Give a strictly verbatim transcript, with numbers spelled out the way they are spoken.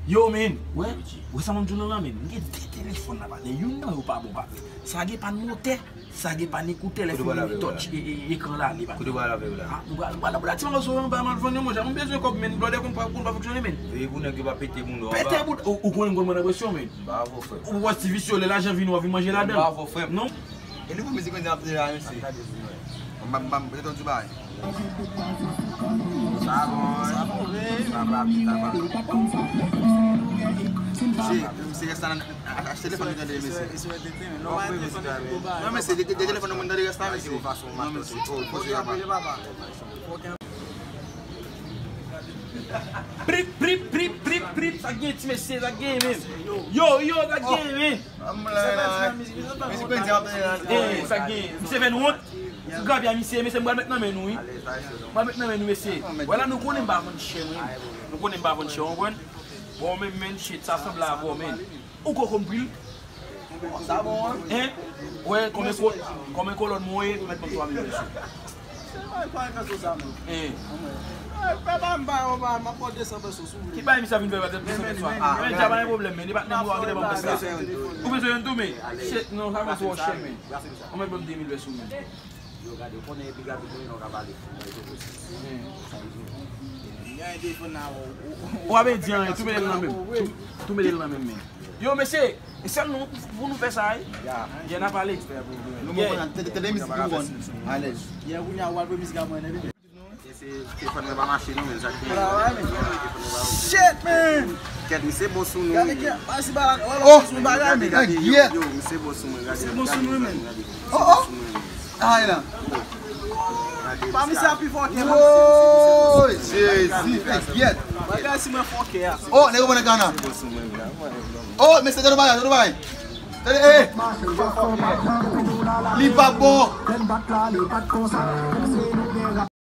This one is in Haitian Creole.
Yo, men, wè, wè sa m ap di w nan la, men. M gen de telefòn la, patnè. Youn nan yo pa bon, patnè. Sa gen pann motè, sa gen pann ekoutè, lè fini touch, e, e, ekran la ale, patnè. Kote w pral avè yo la? Ah, nou pral, nou pral, nou pral ti mawozo anba, m al vann yo, monchè. M bezwen kòb, men, blòdè konn pa, konn pa fonksyone, men. E pou nèg yo pa pete moun nan anba. Pete bout, ou, ou konnen m konn mande presyon, men. M pa avè w, frè. Ou wè ti visye, lè lajan vini, w anvi manje ladan. M pa avè w, frè. Non? E nouvo mizik mwen di ap di la, mesye. Bam, bam, bam, bam, bam, bam, bam, bam, bam. Sa bon, sa bon, wi. Sa va, sa va. Mesye, mesye, rès la nan, a, a, achte telefòn li tande, mesye. Non, mesye, de, de, de telefòn nan moun tande rès la, mesye. Non, mesye, oh, poze la, papa. Prip, prip, prip, prip, prip, sa k gen ti mesye, sa k gen men. Yo, yo, sa k gen men. Eh, sa k gen, misye fè n wont. Sou grabya misye, mesye, m pral met nan men nou, wi. M pral met nan men nou, mesye. Wè la, nou konnen m pa vann chè, mwen. Nou konnen m pa vann chè, w konprann? Bon, men, men, shit, sa sanble avè w, men. Ou ko konn pri l? Sa bon, wi. Hein? Wè, konbyen ko-, konbyen kolòn mwen ye, mèt ban m twa mil peso. Se pa, pa yon peso sa, non. Hein? Fè ba m, ba, ba, m ap pran de san peso sou li. Ki bay misye ap vin fè ba de san peso a? Men, men, men, men, men, men, men, pa gen pwoblèm, men, li pa t nan mwa ki te ban m sa. Ou bezwen youn tou, men? Shit, non, sa konn twò chè, men. Ou mèt ban m de mil peso, men. Yo, gade, ou konnen epi gade, konnen nou ka pale. Ou pa vle di anyen, tou mete l nan men m. Tou, tou mete l nan men m, men. Yo, mesye, e sèl nou pou, pou nou fè sa, wi. Yeah. Yeah, n a pale. Nou bon, tande, tande mizik nou bon. Alèz. Yeah, kounye a, w al pran mizik a mwen, epi. Se telefòn mwen pa mache, non, men sa ki gen. Shit, man! Kèt, misye bon sou nou, wi. Oh! Gade, gade, yo, yo, misye bon sou mwen, gade, gade, gade, gade. Oh, oh! Ay la. Pa misye a pi fòkè, man. Oh, Jezi, fè gyèt. Bagay si mwen fòkè a. Oh, nèg yo pran nan kana. Oh, mesye, tande bagay, tande bagay. Tande, eh. Li pa bon.